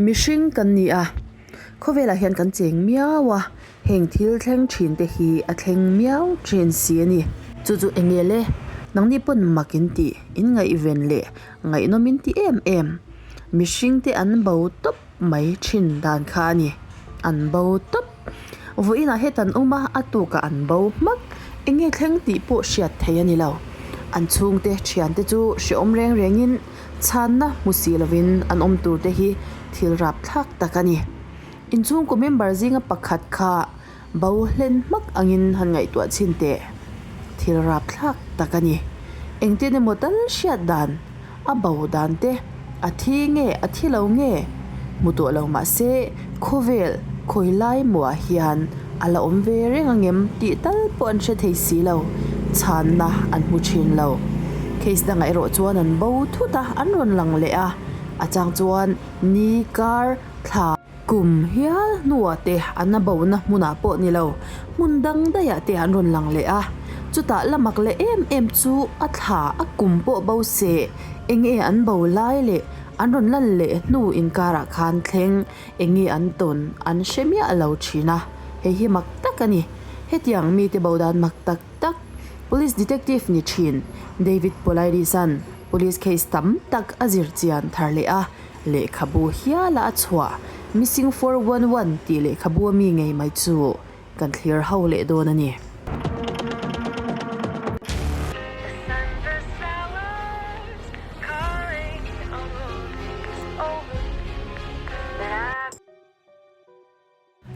Mihring kan ni a, khawvelah hian kan cheng miau a, heng thil thleng thin te hi a thleng miau thin si a ni. Chu chu eng nge le? Nangni pawn mak in tih, in ngaihven leh ngaihnawm in ti em em. Mihring te an bo tawp mai thin dan kha a ni. An bo tawp. Vawiinah het an awm a, a tukah an bo hmak. Eng nge thleng tih pawh hriat theih a ni lo. An chhungte thiante chu hrehawm reng rengin chhanna hmu si lovin an awm tur te hi thil rap thlak tak a ni. Inchhungkaw member zinga pakhat kha bo hlen hmak angin han ngaihtuah chhin teh. Thil rap thlak tak a ni. Engtin emaw tal hriat dan, a bo dan te, a thi nge a thi lo nge hmu tawh lo mah se khawvel khawi lai muah hian a la awm ve reng angem tih tal pawh an hre thei si lo, chhanna an hmu thin lo. Case dangah erawh chuan an bo thut a, an rawn lang leh a, a chang chuan ni kar thla kum hial hnuah te an a bona hmunah pawh ni lo, hmun dang daihah te an rawn lang leh a, chutah la mak leh em em chu a thla a kum pawh bo se eng nge an bo lai leh an rawn lan leh hnu inkarah khan thleng eng nge an tawn an hre miah lo thin a, hei hi mak tak a ni. Hetiang mite bo dan mak tak tak Police Detective ni thin David Politis-a'n Police case tam tak a zir chian thar leh a, Lehkhabu hiala a chhuah Missing 411 tih lehkhabu a mi ngei mai chu kan thlir ho leh dawn a ni.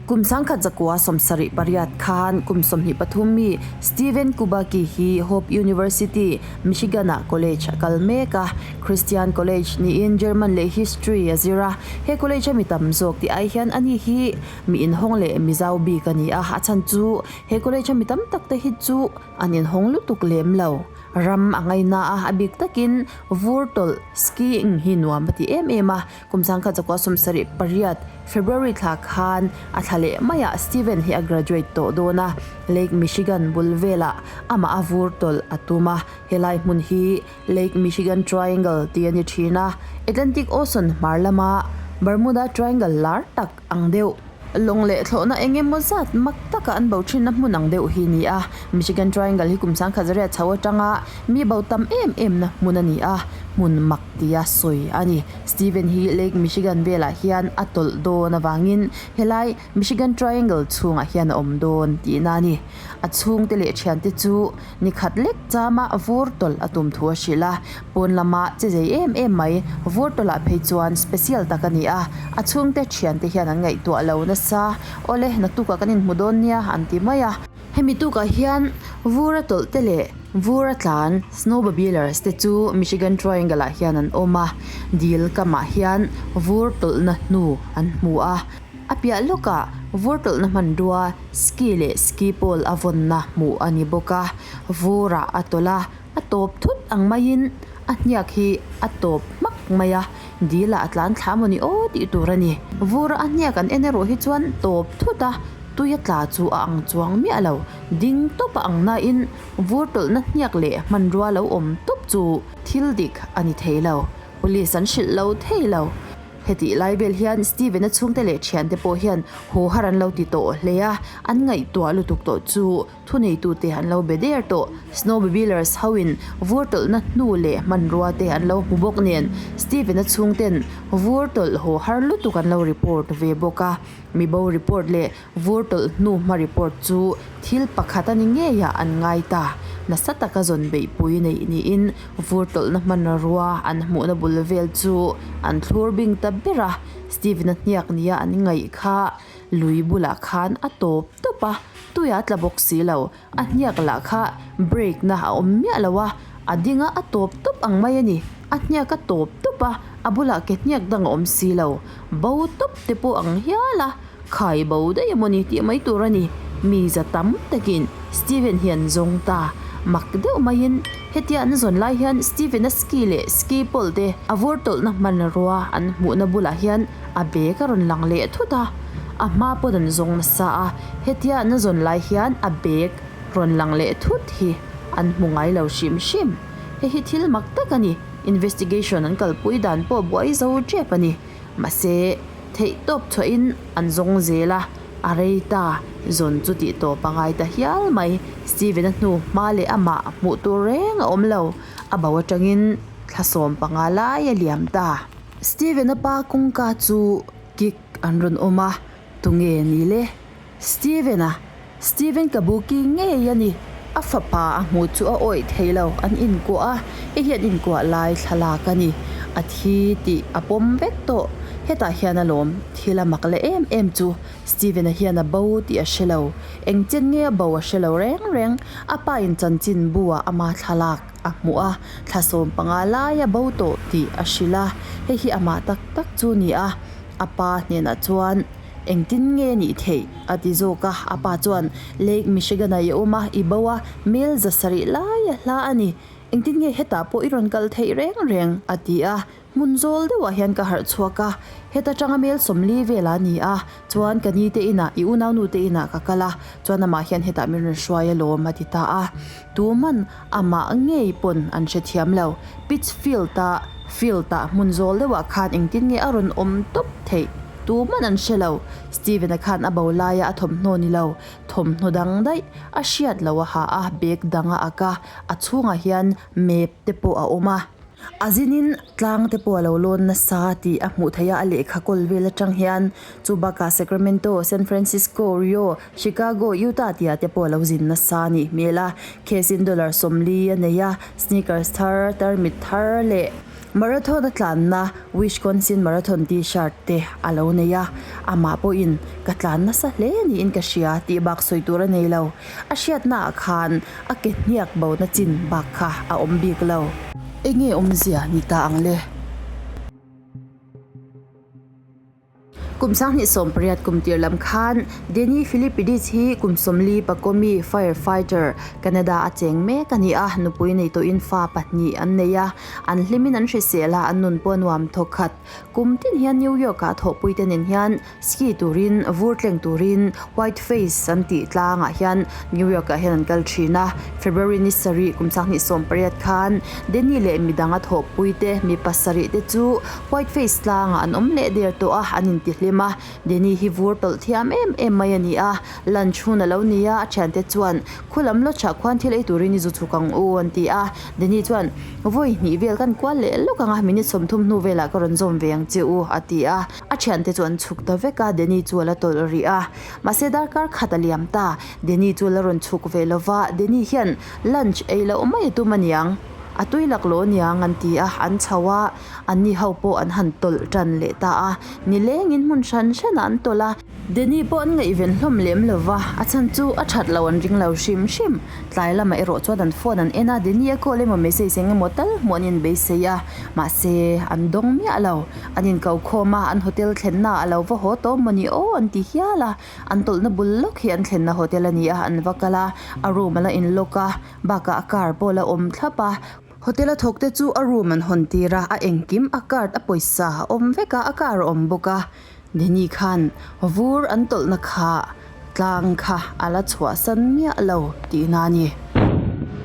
Kum sangkhat zakua 78 khan kum 23 mi Steven Kubacki hi Hope University, Michigan-ah college a kal mek a. Christian College niin German leh History a zir a. He college a mi tam zawk tih ai hian ani hi mi inhawng leh mi zau bik a ni a. A chhan chu he college a mi tam tak te hi chu an inhawng lutuk lem lo. Ram a ngaina a, a bik takin vur tawlh, skiing, hi nuam a ti em em a. Kum 1978, February thla khan a thla leh maiah Steven hi a graduate tawh dawn a, Lake Michigan bul velah amah a vur tawlh a tum a. Helai hmun hi Lake Michigan Triangle tih a ni thin a, Atlantic Ocean hmar lama Bermuda Triangle lar tak ang deuh. Lawng leh thlawhna eng emaw zat mak taka an bo thinna hmun ang deuh hi ni a. Michigan Triangle hi kum 1900 chho atanga mi bo tam em em na hmun a ni a, hmun mak tia sawi a ni. Steven hi Lake Michigan velah hian a tawlh dawn avangin helai Michigan Triangle chhungah hian a awm dawn tihna a ni. A chhungte leh thiante chu Ni khat lek chama vur tawlh a tum thu a hrilh a, pawn lama che zei em em mai, vur tawlhah phei chuan special tak a ni a, a chhungte thiante hian an ngaihtuah lo nasa, Awle, naktukah kan inhmu dawn nia an ti mai a. Hemi tukah hian vur a tawlh te leh vur a tlan snowmobilers te chu Michigan Triangle ah hian an awm a, dil kamah hian vur tawlhna hnu an hmu a. A piah lawkah vur tawlhna hmanrua ski leh ski pole a vawnna hmuh a ni bawk a, vurah a tawlh a, a tawp thut ang maiin a hniak hi a tawp hmak mai a, dil ah a tlan thla mawni aw tih tur a ni. Vura a hniak an en erawh hi chuan tawp thut a, tui a tla chu a ang chuang miah lo, ding tawp a ang nain vur tawlhna hniak leh hmanrua lo awm tawp chu thil dik a ni thei lo, police an hrilh lo thei lo. Hetih lai vel hian Steven-a chhungte leh thiante pawh hian haw har an lo ti tawh hle a, an ngaihtuah lutuk tawh chu thuneitute an lo be der tawh. Snowmobilers hoin vur tawlhna hnu leh hmanrua te an lo hmu bawk nen Steven-a chhungten vur tawlh haw har lutuk an lo report ve bawk a. Mibo report leh Vur tawlh hnu hma report chu thil pakhat a ni ngei ah an ngai ta. Nasa taka zawn beihpui neih niin vur tawlhna hmanrua an hmuhna bul vel chu an thlur bing ta ber a. Steven-a hniak nia an ngaih kha lui bulah khan a tawp tawp a, tuia tla bawk si lo. A hniak lah kha brake na a awm miah lo a, a ding a a tawp tawp ang mai a ni. A hniak a tawp tawp a, a bulah ke hniak dang a awm si lo. Bo tawp te pawh ang hial a. Khai bo daih emawni tih mai tur a ni. Mi za tam takin Steven hi an zawng ta. Mak deuh maiin hetia an zawn lai hian Steven-a ski leh ski pawlh te a vur tawlhna hmanrua an hmuhna bulah hian a bag a rawn lang leh thut a. A hma pawn an zawng nasa a, hetia an zawn lai hian a bag rawn lang leh thut hi an hmu ngai lo hrim hrim. Hei hi thil mak tak a ni. Investigation an kalpui dan pawh buai zo tep a ni. Mahse. Theih tawp chhuahin an zawng zel a, a rei ta, zawn chu tih tawp a ngai ta hial mai. Steven-a hnu hma leh amah hmuh tur reng a awm lo, a bo atangin thla 15 lai a liam ta. Steven-a pa kawngka chu kik an rawn awm a, tunge ni le? Steven-a, Steven Kabuki ngei a ni. A fapa a hmuh chu a awih thei lo, an inkuah a, hei hi an inkuah lai thlalak a ni. A thi tih a pawm vek tawh. Hetah hian alawm, thil a mak leh em em chu Steven-a hian a bo tih a hre lo. Eng chen nge a bo a hre lo reng reng. A pa in chanchin bu-ah ama thlalak a hmuh a, thla 15 lai a bo tawh tih a hrilh a, hei hi amah tak tak chu ni a. A pa hnenah chuan. Engtin nge nih theih? a ti zawk a. A pa chuan, Lake Michigan-ah i awm a, i bo a, mel 700 lai a hla a ni. Engtin nge hetah pawh i rawn kal theih reng reng? a ti a. Hmun zawl deuhah hian ka harh chhuak a, heta tanga mel 40 velah a ni a. Chuan ka ni te inah, i unaunu te inah ka kal a, chuan amah hian hetah min rawn hruai alawm, a ti ta a. Tuman amah ngei pawn an hrethiam lo. Pittsfield-a field-ah hmun zawl deuhah khan engtin nge a rawn awm tawp theih? Tuman an hre lo. Steven-a khan a bo laia a thawmhnaw ni lo, thawmhnaw dang daih a hriat lo a ha a, bag dang a ak a, a chhungah hian map te pawh a awm a. A zinin tlang te pawh a lo lawn nasa tih a hmuh theih a, a lehkha kawl vel atang hian chu bakah Sacramento, San Francisco, Rio, Chicago, Utah tihah te pawh a lo zin nasa a nih hmel a. Case in dollar 40 a nei a, sneakers thar, tarmit thar leh. Marathon a tlanna Wisconsin Marathon T-shirt te a lo nei a, amah pawhin ka tlan nasa hle niin ka hria tih bak sawi tur a nei lo. A hriatnaah khan a ke hniak bona chin bak kha a awm bik lo. Enge awmzia ni ta ang le? Kum 2018 kum tir lam khan Danny Philippidis hi kum 40 Pakomi fire fighter, Canada a cheng mek a ni a, nupui nei tawhin fa pahnih an nei a, an hlimin an hrisel a, an nun pawh a nuam thawk khat. Kum tin hian New York ah thawhpuite nen hian ski turin, vur tleng turin White Face an tih tlangah hian New York ah hian an kal thin a. February ni sarih kum 2018 khan Danny leh midang a thawhpuite mi pasarih te chu White face tlangah an awm leh der tawh a, an intihlim a. Denny hi vur tawlh thiam em em mai a ni a, lunch hun a lo ni a, a thiante chuan, Khu lam lawchah khuan thil ei turin i zu chhuk ang u, an ti a. Denny chuan, Vawi hnih vel kan kual leh lawk ang a, minute 30 hnu velah ka rawn zawm ve ang che u, a ti a. A thiante chu an chhuk ta vek a, Denny chu a la tawlh rih a. Mahse darkar khat a liam ta, Denny chu a la rawn chhuk ve lo va, Denny hian lunch ei loh mai a tum a niang. A tui laklawh aniang an ti a, an chho a, anni ho pawh an han tawlh tan leh ta a, nilengin hmun hran hranah an tawlh a. Denny pawh an ngaihven hlawm lem lo va, a chhan chu a that lo an ring lo hrim hrim. Tlai lamah erawh chuan an phone an en a, Denny a call emaw message eng emaw tal hmuh an inbeisei a, mahse an dawng miah lo. An inko khawm a, an hotel thlennaah a lo va haw tawh maw ni aw an ti hial a, an tawlhna bul lawk hi an thlenna hotel a ni a, an va kal a, a room a la inlock a, Bakah a car pawh la awm thlap a, hotel a thawk te chu a room an hawn tir a, a engkim a card a pawisa a awm vek a, a car a awm bawk a, Denny khan vur an tawlhna kha tlang kha a la chhuahsan miah lo tihna a ni.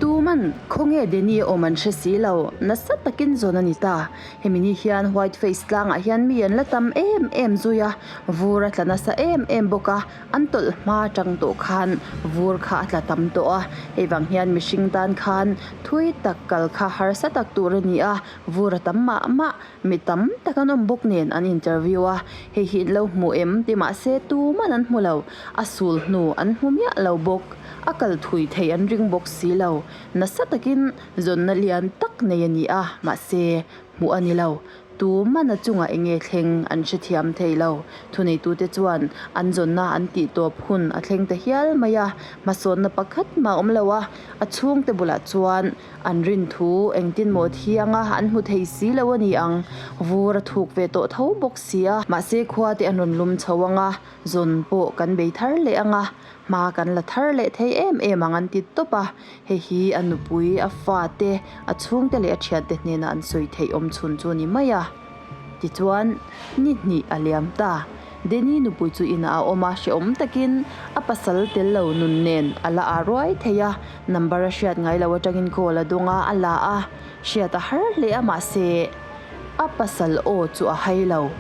Tuman khawnge Denny a awm an hre si lo, nasa takin zawn a ni ta. Hemi ni hian White Face tlangah hian mi an la tam em em zui a, vur a tla nasa em em bawk a, An tawlh hma tang tawh khan vur kha a tla tam tawh a, hei vang hian mihring tan khan thui tak kal kha harsa tak tur a ni a, vur a tam mah mah, mi tam tak an awm bawk nen an interview a, hei hi in lo hmu em ti mahse tuman an hmu lo, a sul hnu an hmu miah lo bawk, a kal thui thei an ring bawk si lo, nasa takin zawnna lian tak nei a ni a, mahse hmuh a ni lo. Tu mana chungah enge thleng an hrethiam thei lo. Thuneitute chuan an zawnna an tih tawp hun a thleng ta hial mai a, hmasawnna pakhat mah awm lo a, a chhungte bulah chuan an rin thu engtin maw thianga an hmu thei si lo a ni ang. Vur a thuk ve tawh tho bawk si a, mahse khua te an rawn lum chho ang a, zawn pawh kan bei thar leh ang a, hma kan la thar leh thei em em ang an ti tawp a. Hei hi a nupui, a fate, a chhungte leh a thiante hnena an sawi theih awm chhun chu a ni mai a. Tichuan, ni hnih a liam ta. Denny nupui chu inah a awm a, hrehawm takin a pasal tel lo nun nen a la a ruai thei a. Number a hriat ngai lo atangin call a dawng a, a la a. Hriat a har hle a, mahse a pasal aw chu a hai lo.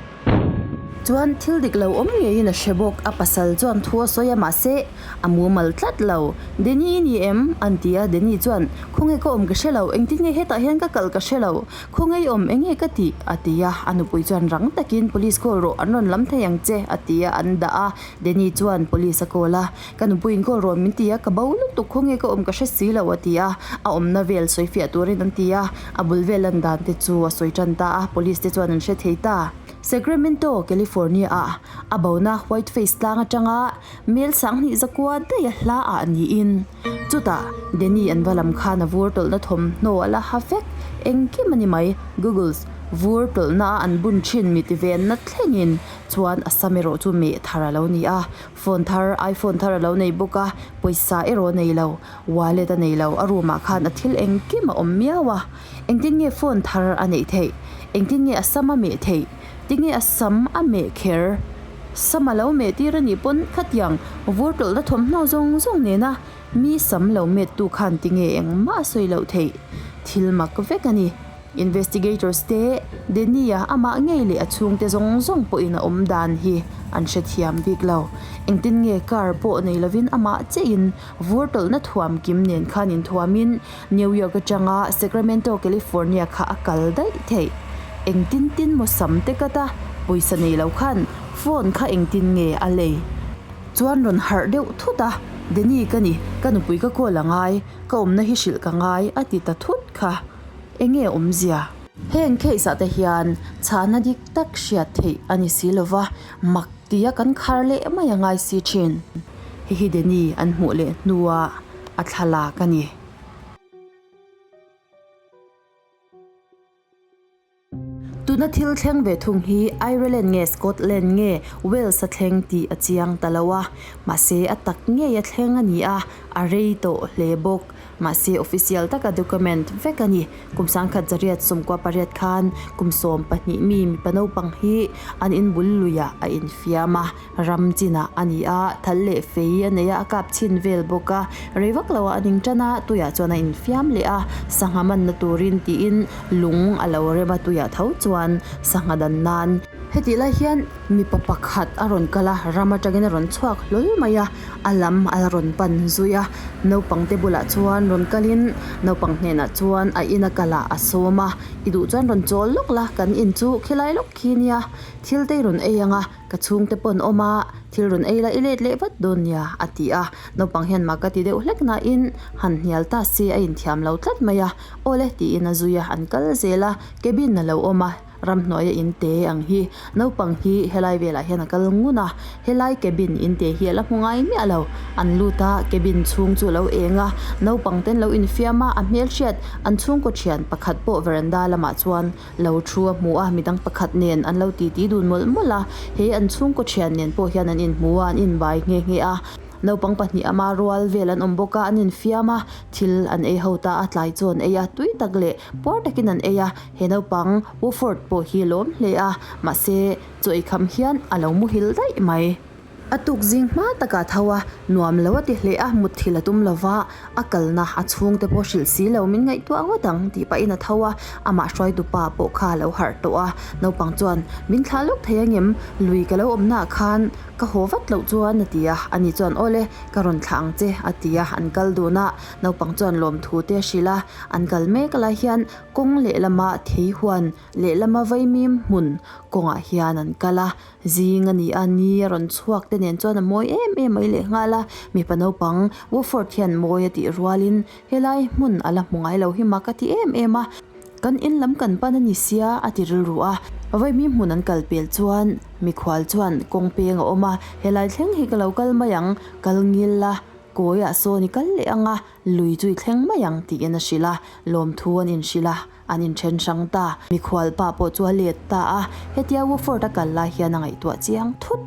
Chuan thil dik lo awm ngeiin a hre bawk. A pasal chuan thu a sawi a, mahse a mumal tlat lo. Denny i ni em? An ti a, Denny chuan, Khawnge ka awm ka hre lo, engtin nge hetah hian ka kal ka hre lo, khawnge i awm enge ka tih? A ti a, a nupui chuan rang takin, Police call rawh, an rawn lam thei ang che, a ti a, an dah a. Denny chuan Police a call a, Ka nupuiin call rawh min ti a, ka bo lutuk, khawnge ka awm ka hre si lo, a ti a, a awmna vel sawi fiah turin an ti a, a bul vel lan dan te chu a sawi tan ta a, Police te chuan an hre thei ta. Sacramento, California-ah a bona Whiteface tlang atanga mel 2000 zakua daih a hla ah niin chutah Denny an va lam khan a vur tawlhna thawmhnaw a la ha vek engkim a ni mai. Googles vur tawlhna a an bun thin mi ti venna thlengin chuan a sam erawh chu meh thar a lo ni a, phone thar iPhone thar a lo nei bawk a, pawisa erawh a nei lo, wallet a nei lo, a room ah khan a thil engkim a awm miau a. Engtin nge phone thar a neih theih? Engtin nge a sam a meh theih? Tinge a sam a meh kher? Sam a lo meh tir a nih pawn khatiang vur tawlhna thawmhnaw zawng zawng nena mi sam lo mettu khan tinge engmah a sawi loh theih? Thil mak vek a ni. Investigators te, Denny-a amah ngei leh a chhungte zawng zawng pawhin a awm dan hi an hrethiam bik lo. Engtin nge car pawh nei lovin amah chiahin vur tawlhna thuam kim nen khan inthuamin New York atanga Sacramento, California kha a kal daih theih. Engtin tin maw sam te kat a, pawisa nei lo khan phone kha engtin nge a lei? Chuan rawn harh deuh thut a, Denny ka ni, ka nupui ka call a ngai, ka awmna hi hrilh ka ngai a ti ta thut kha. Enge awmzia? Heng case ah te hian chhahna dik tak hriat theih a ni si lova, mak tia kan khar leh mai a ngai si thin. Hei hi Denny an hmuh leh hnuah a thlalak a ni. Tuna thil thleng ve thung hi Ireland nge Scotland nge Wales a thleng tih a chiang ta lo a, mahse a tak ngei a thleng a ni a, a rei tawh hle bawk. Mahse official taka document vek a ni. Kum 1948 khan kum 12 mi mipa naupang hi an inbul luiah a infiam a. Ram chinah a ni a, thal leh fei a nei a, a kap chhin vel bawk a. Rei vak loah a ning tan a, tuiah chuan a infiam leh a, sangha manna turin tiin lung a lo rem a, tuiah tho chuan sangha dan nan. Hetih lai hian mipa pakhat a rawn kal a, ram atangin a rawn chhuak hlawl mai a, a lam a rawn pan zui a. Naupang te bulah chuan rawn kalin naupang hnenah chuan a ina kalah a sawm a, I duh chuan rawn chawl lawk la, kan in chu khilai lawk khi nia, thil te i rawn ei ang a. Ka chhungte pawn awm a, thil rawn ei la i let leh vat dawn nia, a ti a. Naupang hian mak a ti deuh hlek nain han hnial ta si a inthiam lo tlat mai a. Awle tiin a zui a, an kal zel a, cabin a lo awm a, ramhnuaia in te ang hi. Naupang hi helai velah hian a kal ngun a, helai cabin in te hi a la hmu ngai miah lo. An lut a, cabin chhung chu a lo eng a, naupang ten lo infiam a, a hmelhriat an chhungkaw thian pakhat pawh veranda lamah chuan Lo thu a hmu a, midang pakhat nen an lo titi dun mawlh mawlh a, he an chhungkaw thian nen pawh hian an inhmu a, an inbai nghe nghe a. Naupang pahnih ama rual vel an awm bawk a, an infiam a, thil an ei ho ta a, tlai chu an ei a, tui tak leh puar takin an ei a, he naupang Wofford pawh hi a lawm hle a, mahse chaw eikham hian a lo muhil daih mai. A tuk zing hma takah tho a, nuam lo a ti hle a, mutthil a tum lo va, a kalna a chhungte pawh hrilh si lo min ngaihtuah ngawt ang tih pahin a tho a, amah hruaitu pa pawh kha a lo harh tawh a, naupang chuan min thlah lawk thei angem, lui ka lo awmnaah khan ka haw vat loh chuan a ti a, ani chuan awle ka rawn thlah ang che a ti a, an kal dun a, naupang chuan lawmthu te a hrilh a, an kal mek lai hian kawng lehlama theihuan lehlama vaimim hmun kawngah hian an kal a. Zing a ni a, ni a rawn chhuak te nen chuan a mawi em em mai leh nghal a, mipa naupang Wofford hian mawi a tih rualin helai hmun a la hmu ngai lo hi mak a ti em em a, kan in lam kan pan a ni sia a ti rilru a. Vaimi hmun an kal pel chuan mikhual chuan kawng peng a awm a, helai thleng hi ka lo kal mai ang, kal ngil la, kawiah sawn i kal leh ang a, lui chu i thleng mai ang tiin a hrilh a, lawmthu an inhrilh a. An inthen hrang ta. Mikhual pa pawh chu a let ta a, hetia Wofford a kal lai hian a ngaihtuah chiang thut.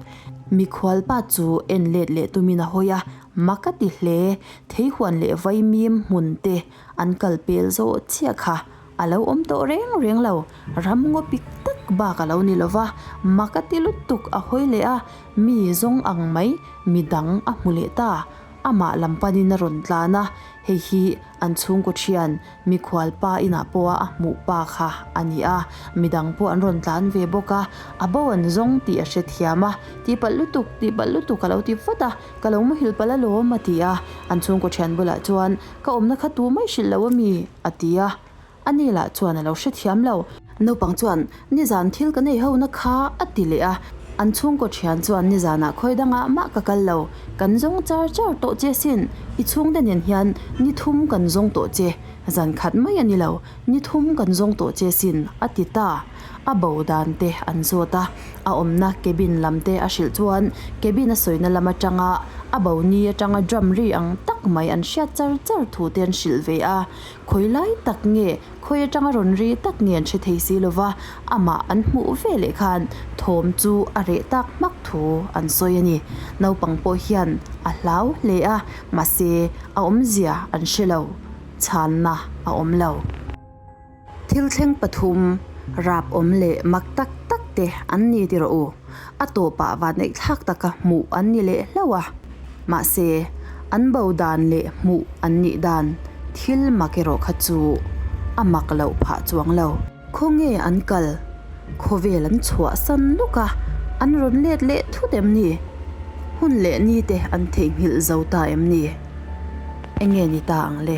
Mikhual pa chu en let leh tumin a hawi a, mak a ti hle. Theihuan leh vaimim hmun te an kal pel zawh chiah kha a lo awm tawh reng reng lo. Ram ngaw pik tak bak a lo ni lo va, mak a ti lutuk a hawi leh a, mi zawng ang mai midang a hmu leh ta. Amah lam panin a rawn tlan a, hei hi an chhungkaw thian mikhual pa inah pawha a hmuh pa kha a ni a, midang pawh an rawn tlan ve bawk a, a bo an zawng tih a hrethiam a, tihpalh lutuk, tihpalh lutuk a lo ti vat a, ka lo muhil palh alawm a ti a, an chhungkaw thian bulah chuan ka awmna kha tu mai hrilh lo a mi? a ti a. A ni lah chuan a lo hrethiam lo. Naupang chuan, Nizan thil ka nei ho na kha a ti leh a. An chhungkaw thian chuan nizanah khawi dangah mah ka kal lo. Kan zawng char char tawh che sin. I chhungte nen hian ni thum kan zawng tawh che. Zan khat mai a ni lo. Ni thum kan zawng tawh che sin, a ti ta. A bo dan te an zawt a. A awmna cabin lam te a hrilh chuan cabin a sawina lam atanga a bo ni atanga drum ri ang tak mai an hriat char char thu te an hrilh ve a. Khawi lai tak nge, khawi atanga rawn ri tak nge an hre thei si lova, amah an hmuh ve leh khan thawm chu a reh tak hmak thu an sawi a ni. Naupang pawh hian a hlau hle a, mahse a awmzia an hre lo, chhanna a awm lo. Thil thleng pathum, rap awm leh mak tak tak te an ni ti rawh u. A tawpah vaneihthlak taka hmuh an ni leh hlauh a. Mahse, an bo dan leh hmuh an nih dan thil mak erawh kha chu a mak loh phah chuang lo. Khawnge an kal? Khawvel an chhuahsan lawk a, an rawn let leh thut em ni? Hun leh ni te an theihnghilh zo ta em ni? Enge ni ta ang le?